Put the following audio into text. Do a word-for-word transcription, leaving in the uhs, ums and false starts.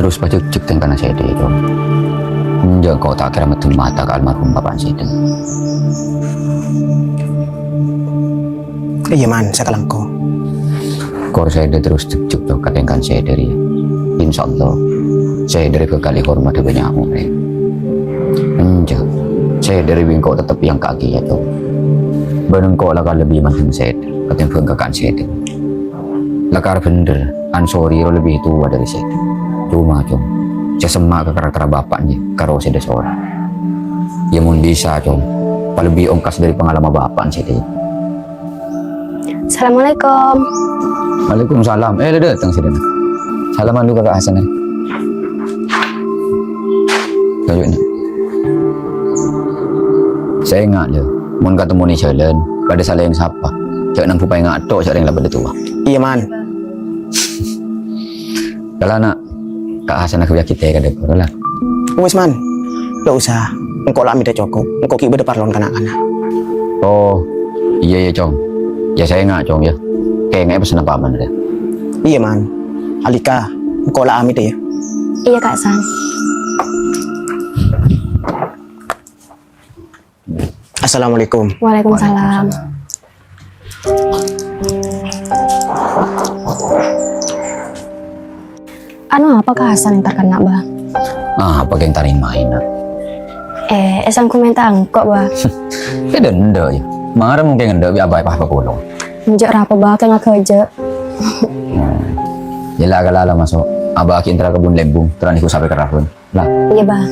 Terros pajhekjhek tèngkana sèdhâ, Cong. Enjâ' engko' ta' kèra meddhung mata ka almarhum bapa'na sèdhâ. Iyâ, Man, sakalangkong. Kor sèdhâ terros jhekjhek, Cong, ka tèngkana sèdhâ rèya. Insyaallah, sèdhâ rèya bhâkal èhormadhâ bânnya' orèng. Enjâ', sèdhâ rèya bi' engko' tettep èangka'aghi, yâ, Cong. Bân engko' la kalebbi mandeng sèdhâ katèmbhâng kaka'na sèdhâ. Lakar bhender, Ansori rowa lebbi towa dhâri sèdhâ. Coma, Cong, sè semma' ka karakterra bapa'na, yâ, karo sèdhâ sora. Yâ, mon bisa, Cong, palebbi ongkas dhâri pangalamanna bapa'na sèdhâ, yâ. Assalamualaikum. Waalaikumsalam. Eh, la dâteng sèdhâna. Salaman dulu ka Kak Hasan, eh. Ayo, Nak. Sènga', lho. Mon katemmo è jhâlân, padâ salèng sapa. Jhâ' nangghung paènga' tok, jhâ' rèng la padâ towa. Iyâ, Man. Kala, Nak. Kak Hasan aghâbâyyâghi tè ka dâpor, la. Wes, Man. Lo' usa. Engko' la amèdhâ cokop. Engko' ghi' bâdâ parlona na'-kana'. Oh, iyâ, iyâ, Cong. Yâ, sènga', Cong, yâ. Kèngè'è pèssèna Paman, yâ. Iyâ, Man. Alika, engko' la amèdhâ, yâ. Iyâ, Kak San. Assalamualaikum. Waalaikumsalam. Anu, apa Kak Hasan èntar kènè', Bah? Ah, apa kèng tarèmaè, Nak? Eh, èsangghu mènta engko', Bah. Kèdhâ endâ', yâ. Mara mungkin endâ' bi' abâ' èpapa kolong. Enjâ' rapa, Bah, kèng aghâjâ'. Yâ la, kala la maso'. Abâ' ghi' èntar ka kebun lembung, terro nèko sapè kerrabun. La. Iyâ, Bah.